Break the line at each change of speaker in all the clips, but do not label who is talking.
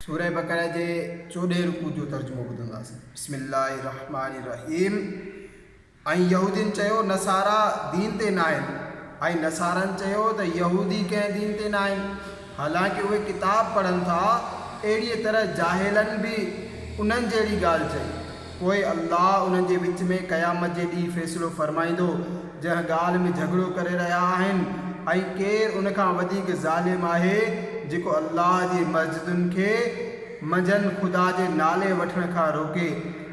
سوره بقره جي چوڏهين رڪوع جو ترجمو ٻڌنداسين. بسم الله الرحمٰن الرحيم ۽ يهودين چيو نصارا دين تي ناهن ۽ نصارن چيو ته يهودي ڪنهن دين تي ناهن حالانڪه اهي ڪتاب پڙهن ٿا اهڙيء طرح جاهلن به انهن جهڙي ڳالهه چئي. پوء الله انهن جي وچ ۾ قيامت جي ڏينهن فيصلو فرمائيندو، جنهن ڳالهه ۾ جهڳڙو ڪري رهيا آهن، ۽ ڪير ان کان وڌيڪ ظالم آهي جيڪو الله جي مسجدن کي منجهن خدا جي نالي وٺڻ کان روڪي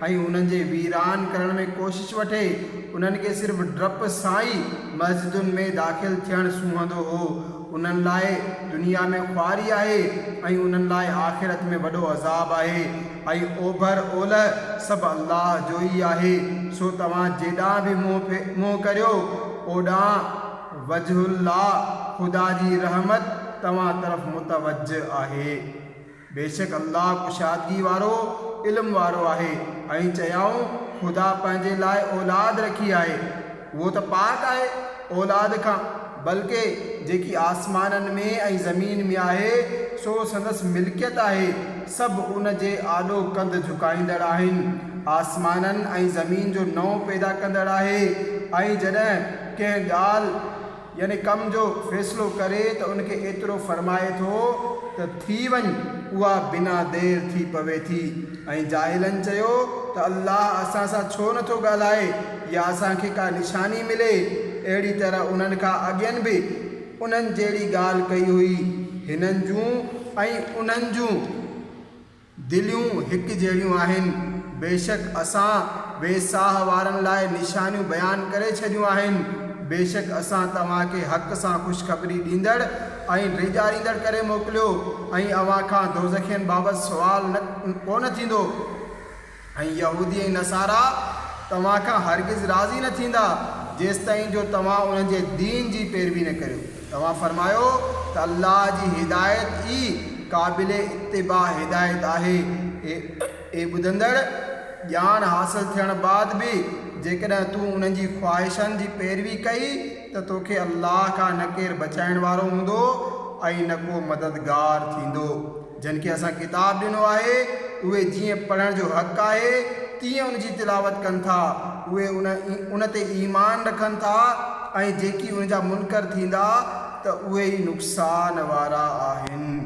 ۽ انهن جي ويران ڪرڻ ۾ ڪوشش وٺي، انهن کي صرف ڊپ سان ئي مسجدن ۾ داخل ٿيڻ سونهندو هو، انهن لاء دنيا ۾ خواري آهي ۽ انهن لاء آخرت ۾ وڏو عذاب آهي. ۽ اوڀر اولهه سڀ الله جو ئي آهي، سو توهان جيڏانهن به منهن ڪريو، اوڏانهن وجه الله، خدا جي رحمت، توهان طرف متوجه آهي. بيشڪ الله ڪشادگي وارو، علم وارو آهي. ۽ چيائون، خدا پنهنجي لاء اولاد رکي آهي. اهو ته پاڪ آهي، اولاد کان، بلڪه جيڪي آسمانن ۾ ۽ زمين ۾ آهي، سو سندس ملڪيت آهي، سڀ ان جي آڏو ڪنڌ جهڪائيندڙ آهن. آسمانن ۽ زمين جو نئون پيدا ڪندڙ آهي ۽ جڏهن ڪنهن ڳالهه، يعني ڪم جو فيصلو ڪري ته ان کي ايترو فرمائي ٿو ته ٿي وڃ اها بنا دير ٿي پوي ٿي ۽ جاهلن چيو ته الله اسان سان ڇو نه ٿو ڳالهائي يا اسان کي ڪا نشاني ملي اهڙي طرح انهن کان اڳين به انهن جهڙي ڳالهه ڪئي هئي هنن جون ۽ انهن جون دليون هڪ جهڙيون آهن، بيشڪ اسان ويساهه وارن لاء نشانيون بيان ڪري ڇڏيون آهن، بيشڪ اسان توهان کي حق سان خوشخبري ڏيندڙ ۽ ڊيڄاريندڙ ڪري موڪليو ۽ اوهان کان دوزخين بابت سوال نه ڪونه ٿيندو. ۽ يهودي ۽ نصارا توهان کان هرگز راضي نه ٿيندا جيستائين جو توهان انهن جي دين جي پيروي نه ڪريو. توهان فرمايو ته الله جي هدايت ئي قابل اتباع هدايت آهي. اي ٻڌندڙ! ڄاڻ حاصل ٿيڻ بعد به جيڪڏهن تون انهن جي خواهشن جي پيروي ڪئي ته توکي الله کان نه ڪير بچائڻ وارو هوندو ۽ نه ڪو مددگار ٿيندو. جن کي اسان ڪتاب ڏنو آهي، اهي جيئن پڙهڻ جو حق آهي، تيئن ان جي تلاوت ڪن ٿا، اهي ان ان تي ايمان رکن ٿا ۽ جيڪي ان جا منڪر ٿيندا ته اهي ئي نقصان وارا آهن.